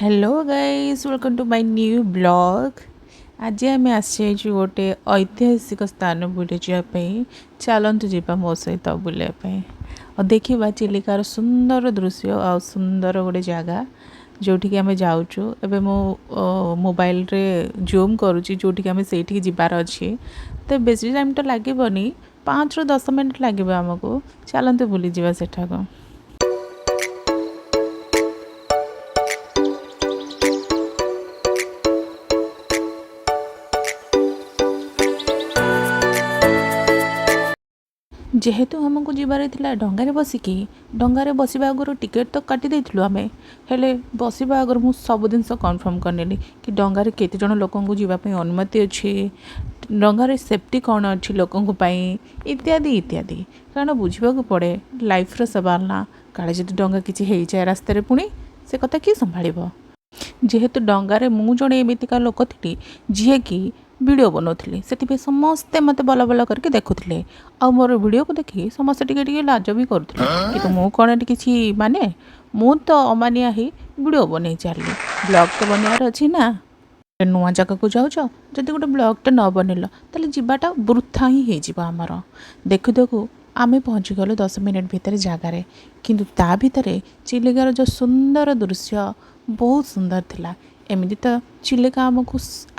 Hello guys, welcome to my new vlog. ଆଜି ଆମେ ଆସିଯାଇଛୁ ଗୋଟେ ଐତିହାସିକ ସ୍ଥାନ ବୁଲିଯିବା ପାଇଁ। ଚାଲନ୍ତୁ ଯିବା ମୋ ସହିତ ବୁଲିବା ପାଇଁ ଆଉ ଦେଖିବା ଚିଲିକାର ସୁନ୍ଦର ଦୃଶ୍ୟ ଆଉ ସୁନ୍ଦର ଗୋଟେ ଜାଗା ଯେଉଁଠିକି ଆମେ ଯାଉଛୁ। ଏବେ ମୁଁ ମୋବାଇଲରେ ଜୁମ୍ କରୁଛି ଯେଉଁଠିକି ଆମେ ସେଇଠିକି ଯିବାର ଅଛି। ତ ବେଶୀ ଟାଇମ୍ ତ ଲାଗିବନି, 5ରୁ 10 ମିନିଟ୍ ଲାଗିବ ଆମକୁ। ଚାଲନ୍ତୁ ବୁଲିଯିବା ସେଠାକୁ। ଯେହେତୁ ଆମକୁ ଯିବାର ଥିଲା ଡଙ୍ଗାରେ ବସିକି, ଡଙ୍ଗାରେ ବସିବା ଆଗରୁ ଟିକେଟ୍ ତ କାଟି ଦେଇଥିଲୁ ଆମେ। ହେଲେ ବସିବା ଆଗରୁ ମୁଁ ସବୁ ଜିନିଷ କନଫର୍ମ କରିନେଲି କି ଡଙ୍ଗାରେ କେତେ ଜଣ ଲୋକଙ୍କୁ ଯିବା ପାଇଁ ଅନୁମତି ଅଛି, ଡଙ୍ଗାରେ ସେଫ୍ଟି କ'ଣ ଅଛି ଲୋକଙ୍କ ପାଇଁ, ଇତ୍ୟାଦି ଇତ୍ୟାଦି। କାରଣ ବୁଝିବାକୁ ପଡ଼େ, ଲାଇଫ୍ର ସବାଲ ନା। କାଳେ ଯଦି ଡଙ୍ଗା କିଛି ହେଇଯାଏ ରାସ୍ତାରେ, ପୁଣି ସେ କଥା କିଏ ସମ୍ଭାଳିବ? ଯେହେତୁ ଡଙ୍ଗାରେ ମୁଁ ଜଣେ ଏମିତିକା ଲୋକ ଥିଲି ଯିଏକି ଭିଡ଼ିଓ ବନାଉଥିଲି, ସେଥିପାଇଁ ସମସ୍ତେ ମୋତେ ବଲ ବଲ କରିକି ଦେଖୁଥିଲେ। ଆଉ ମୋର ଭିଡ଼ିଓକୁ ଦେଖିକି ସମସ୍ତେ ଟିକେ ଟିକେ ଲାଜ ବି କରୁଥିଲେ। କିନ୍ତୁ ମୁଁ କ'ଣ ଏଠି କିଛି ମାନେ, ମୁଁ ତ ଅମାନିଆ ହେଇ ଭିଡ଼ିଓ ବନେଇ ଚାଲିଲି। ବ୍ଲଗ୍ ତ ବନେଇବାର ଅଛି ନା। ନୂଆ ଜାଗାକୁ ଯାଉଛ, ଯଦି ଗୋଟେ ବ୍ଲଗ୍ଟେ ନ ବନେଇଲ, ତାହେଲେ ଯିବାଟା ବୃଥା ହିଁ ହେଇଯିବ ଆମର। ଦେଖୁ ଦେଖୁ ଆମେ ପହଞ୍ଚିଗଲୁ 10 ମିନିଟ୍ ଭିତରେ ଜାଗାରେ। କିନ୍ତୁ ତା ଭିତରେ ଚିଲିକାର ଯେଉଁ ସୁନ୍ଦର ଦୃଶ୍ୟ, ବହୁତ ସୁନ୍ଦର ଥିଲା। ଏମିତି ତ ଚିଲିକା ଆମକୁ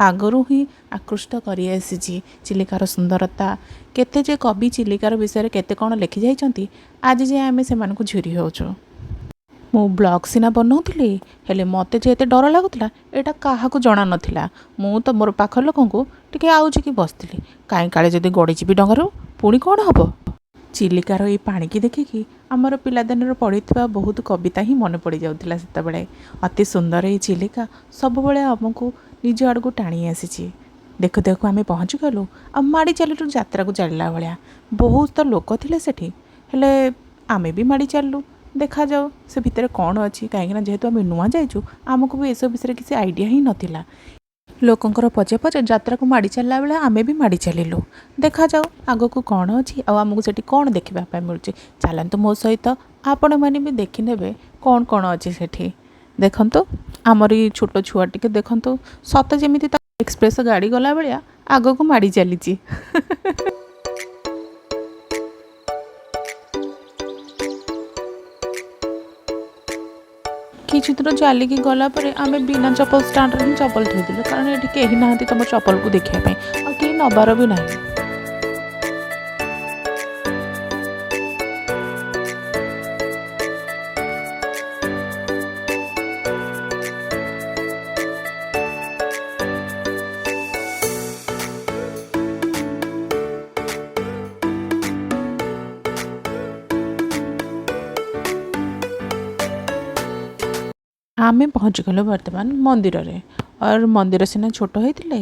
ଆଗରୁ ହିଁ ଆକୃଷ୍ଟ କରିଆସିଛି। ଚିଲିକାର ସୁନ୍ଦରତା, କେତେ ଯେ କବି ଚିଲିକାର ବିଷୟରେ କେତେ କ'ଣ ଲେଖି ଯାଇଛନ୍ତି, ଆଜି ଯାଏଁ ଆମେ ସେମାନଙ୍କୁ ଝୁରି ହେଉଛୁ। ମୁଁ ବ୍ଲଗ୍ ସିନା ବନାଉଥିଲି, ହେଲେ ମୋତେ ଯେ ଏତେ ଡର ଲାଗୁଥିଲା, ଏଇଟା କାହାକୁ ଜଣା ନଥିଲା। ମୁଁ ତ ମୋର ପାଖ ଲୋକଙ୍କୁ ଟିକେ ଆଉଜିକି ବସିଥିଲି, କାହିଁ କାଳେ ଯଦି ଗଡ଼ିଯିବି ଡଙ୍ଗାରୁ, ପୁଣି କ'ଣ ହେବ। ଚିଲିକାର ଏଇ ପାଣିକି ଦେଖିକି ଆମର ପିଲାଦିନରେ ପଢ଼ିଥିବା ବହୁତ କବିତା ହିଁ ମନେ ପଡ଼ିଯାଉଥିଲା ସେତେବେଳେ। ଅତି ସୁନ୍ଦର ଏଇ ଚିଲିକା ସବୁବେଳେ ଆମକୁ ନିଜ ଆଡ଼କୁ ଟାଣି ଆସିଛି। ଦେଖୁ ଦେଖୁ ଆମେ ପହଞ୍ଚିଗଲୁ ଆଉ ମାଡ଼ି ଚାଲିଲୁ ଯାତ୍ରାକୁ ଚାଲିଲା ଭଳିଆ। ବହୁତ ତ ଲୋକ ଥିଲେ ସେଠି, ହେଲେ ଆମେ ବି ମାଡ଼ି ଚାଲିଲୁ। ଦେଖାଯାଉ ସେ ଭିତରେ କ'ଣ ଅଛି। କାହିଁକିନା ଯେହେତୁ ଆମେ ନୂଆ ଯାଇଛୁ, ଆମକୁ ବି ଏସବୁ ବିଷୟରେ କିଛି ଆଇଡ଼ିଆ ହିଁ ନଥିଲା। ଲୋକଙ୍କର ପଛେ ପଛେ ଯାତ୍ରାକୁ ମାଡ଼ି ଚାଲିଲା ବେଳେ ଆମେ ବି ମାଡ଼ି ଚାଲିଲୁ। ଦେଖାଯାଉ ଆଗକୁ କ'ଣ ଅଛି ଆଉ ଆମକୁ ସେଠି କ'ଣ ଦେଖିବା ପାଇଁ ମିଳୁଛି। ଚାଲନ୍ତୁ ମୋ ସହିତ, ଆପଣମାନେ ବି ଦେଖିନେବେ କ'ଣ କ'ଣ ଅଛି ସେଠି। ଦେଖନ୍ତୁ, ଆମର ଏଇ ଛୋଟ ଛୁଆ ଟିକେ ଦେଖନ୍ତୁ, ସତେ ଯେମିତି ତା ଏକ୍ସପ୍ରେସ୍ ଗାଡ଼ି ଗଲା ଭଳିଆ ଆଗକୁ ମାଡ଼ି ଚାଲିଛି। କିଛି ଦୂର ଚାଲିକି ଗଲା ପରେ ଆମେ ବିନା ଚପଲ ଷ୍ଟାଣ୍ଡରେ ହିଁ ଚପଲ ଥୋଇଦେଲୁ, କାରଣ ଏଠି କେହି ନାହାନ୍ତି ତମ ଚପଲକୁ ଦେଖିବା ପାଇଁ, ଆଉ କେହି ନେବାର ବି ନାହିଁ। ଆମେ ପହଞ୍ଚିଗଲୁ ବର୍ତ୍ତମାନ ମନ୍ଦିରରେ। ଅର୍ ମନ୍ଦିର ସିନା ଛୋଟ ହେଇଥିଲେ,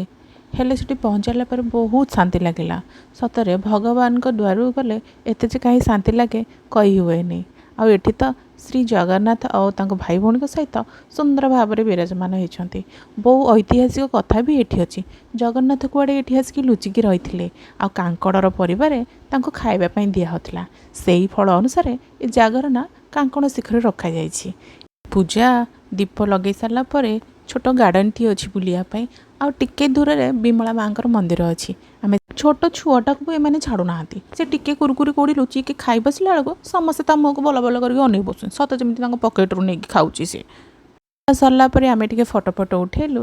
ହେଲେ ସେଠି ପହଞ୍ଚାଇଲା ପରେ ବହୁତ ଶାନ୍ତି ଲାଗିଲା। ସତରେ ଭଗବାନଙ୍କ ଦ୍ୱାରକୁ ଗଲେ ଏତେ ଯେ କାହିଁ ଶାନ୍ତି ଲାଗେ, କହି ହୁଏନି। ଆଉ ଏଠି ତ ଶ୍ରୀ ଜଗନ୍ନାଥ ଆଉ ତାଙ୍କ ଭାଇ ଭଉଣୀଙ୍କ ସହିତ ସୁନ୍ଦର ଭାବରେ ବିରାଜମାନ ହେଇଛନ୍ତି। ବହୁ ଐତିହାସିକ କଥା ବି ଏଠି ଅଛି। ଜଗନ୍ନାଥ କୁଆଡ଼େ ଏଠି ଆସିକି ଲୁଚିକି ରହିଥିଲେ ଆଉ କାଙ୍କଡ଼ର ପରିବାରେ ତାଙ୍କୁ ଖାଇବା ପାଇଁ ଦିଆହେଉଥିଲା। ସେଇ ଫଳ ଅନୁସାରେ ଏ ଜାଗାର ନାଁ କାଙ୍କଣ ଶିଖର ରଖାଯାଇଛି। ପୂଜା ଦୀପ ଲଗେଇ ସାରିଲା ପରେ ଛୋଟ ଗାର୍ଡ଼େନଟିଏ ଅଛି ବୁଲିବା ପାଇଁ, ଆଉ ଟିକେ ଦୂରରେ ବିମଳା ମାଆଙ୍କର ମନ୍ଦିର ଅଛି। ଆମେ ଛୋଟ ଛୁଆଟାକୁ ବି ଏମାନେ ଛାଡ଼ୁନାହାନ୍ତି। ସେ ଟିକେ କୁରୁକୁରି କୋଉଠି ଲୁଚିକି ଖାଇ ବସିଲା ବେଳକୁ ସମସ୍ତେ ତା ମୁହଁକୁ ବଲ ବଲ କରିକି ଅନେଇ ବସୁଛନ୍ତି, ସତେ ଯେମିତି ତାଙ୍କ ପକେଟରୁ ନେଇକି ଖାଉଛି ସେ। ସରିଲା ପରେ ଆମେ ଟିକେ ଫଟୋ ଫଟୋ ଉଠେଇଲୁ।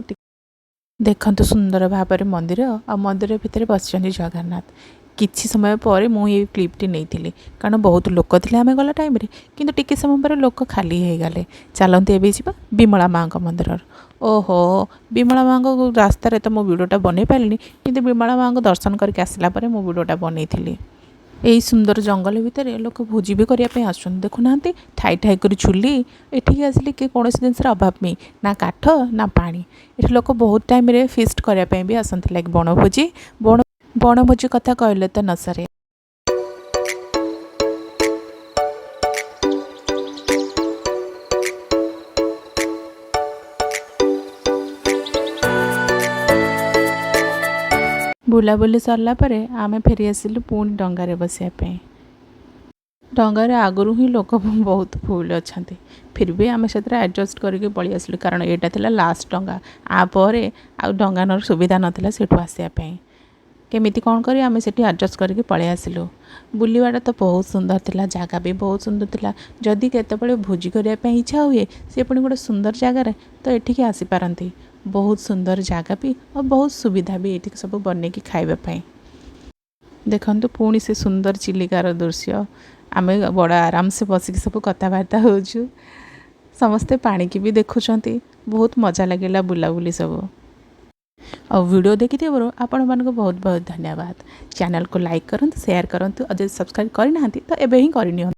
ଦେଖନ୍ତୁ, ସୁନ୍ଦର ଭାବରେ ମନ୍ଦିର ଆଉ ମନ୍ଦିର ଭିତରେ ବସିଛନ୍ତି ଜଗନ୍ନାଥ। କିଛି ସମୟ ପରେ ମୁଁ ଏଇ କ୍ଲିପ୍ଟି ନେଇଥିଲି, କାରଣ ବହୁତ ଲୋକ ଥିଲେ ଆମେ ଗଲା ଟାଇମ୍ରେ, କିନ୍ତୁ ଟିକେ ସମୟ ପରେ ଲୋକ ଖାଲି ହେଇଗଲେ। ଚାଲନ୍ତୁ, ଏବେ ଯିବା ବିମଳା ମାଆଙ୍କ ମନ୍ଦିରର। ଓହୋ, ବିମଳା ମାଆଙ୍କ ରାସ୍ତାରେ ତ ମୁଁ ଭିଡ଼ିଓଟା ବନେଇ ପାରିଲିନି, କିନ୍ତୁ ବିମଳା ମାଆଙ୍କୁ ଦର୍ଶନ କରିକି ଆସିଲା ପରେ ମୁଁ ଭିଡ଼ିଓଟା ବନେଇଥିଲି। ଏଇ ସୁନ୍ଦର ଜଙ୍ଗଲ ଭିତରେ ଲୋକ ଭୋଜି ବି କରିବା ପାଇଁ ଆସୁଛନ୍ତି। ଦେଖୁନାହାନ୍ତି, ଠାଇ ଠାଇ କରି ଚୁଲି। ଏଠିକି ଆସିଲେ କି କୌଣସି ଜିନିଷର ଅଭାବ ନାହିଁ, ନା କାଠ ନା ପାଣି। ଏଠି ଲୋକ ବହୁତ ଟାଇମ୍ରେ ଫିଷ୍ଟ କରିବା ପାଇଁ ବି ଆସନ୍ତି, ଲାଇକ୍ ବଣଭୋଜି। ବଣଭୋଜି କଥା କହିଲେ ତ ନ ସରେ। ବୁଲାବୁଲି ସରିଲା ପରେ ଆମେ ଫେରି ଆସିଲୁ ପୁଣି ଡଙ୍ଗାରେ ବସିବା ପାଇଁ। ଡଙ୍ଗାରେ ଆଗରୁ ହିଁ ଲୋକ ବହୁତ ଫୁଲ୍ ଅଛନ୍ତି। ଫିର୍ ବି ଆମେ ସେଥିରେ ଆଡ଼ଜଷ୍ଟ କରିକି ପଳେଇ ଆସିଲୁ, କାରଣ ଏଇଟା ଥିଲା ଲାଷ୍ଟ ଡଙ୍ଗା। ଆ ପରେ ଆଉ ଡଙ୍ଗା ନେବାର ସୁବିଧା ନଥିଲା ସେଠୁ ଆସିବା ପାଇଁ। କେମିତି କ'ଣ କରି ଆମେ ସେଠି ଆଡ଼ଜଷ୍ଟ କରିକି ପଳେଇ ଆସିଲୁ। ବୁଲିବାଟା ତ ବହୁତ ସୁନ୍ଦର ଥିଲା, ଜାଗା ବି ବହୁତ ସୁନ୍ଦର ଥିଲା। ଯଦି କେତେବେଳେ ଭୋଜି କରିବା ପାଇଁ ଇଚ୍ଛା ହୁଏ, ସେ ପୁଣି ଗୋଟେ ସୁନ୍ଦର ଜାଗାରେ, ତ ଏଠିକି ଆସିପାରନ୍ତି। ବହୁତ ସୁନ୍ଦର ଜାଗା ବି ଆଉ ବହୁତ ସୁବିଧା ବି ଏଠିକି ସବୁ ବନେଇକି ଖାଇବା ପାଇଁ। ଦେଖନ୍ତୁ, ପୁଣି ସେ ସୁନ୍ଦର ଚିଲିକାର ଦୃଶ୍ୟ। ଆମେ ବଡ଼ ଆରାମସେ ବସିକି ସବୁ କଥାବାର୍ତ୍ତା ହେଉଛୁ। ସମସ୍ତେ ପାଣିକି ବି ଦେଖୁଛନ୍ତି। ବହୁତ ମଜା ଲାଗିଲା ବୁଲାବୁଲି ସବୁ। ଆଉ ଭିଡ଼ିଓ ଦେଖିଥିବାରୁ ଆପଣମାନଙ୍କୁ ବହୁତ ବହୁତ ଧନ୍ୟବାଦ। ଚ୍ୟାନେଲକୁ ଲାଇକ୍ କରନ୍ତୁ, ସେୟାର କରନ୍ତୁ ଆଉ ଯଦି ସବସ୍କ୍ରାଇବ୍ କରିନାହାନ୍ତି ତ ଏବେ ହିଁ କରିନିଅନ୍ତୁ।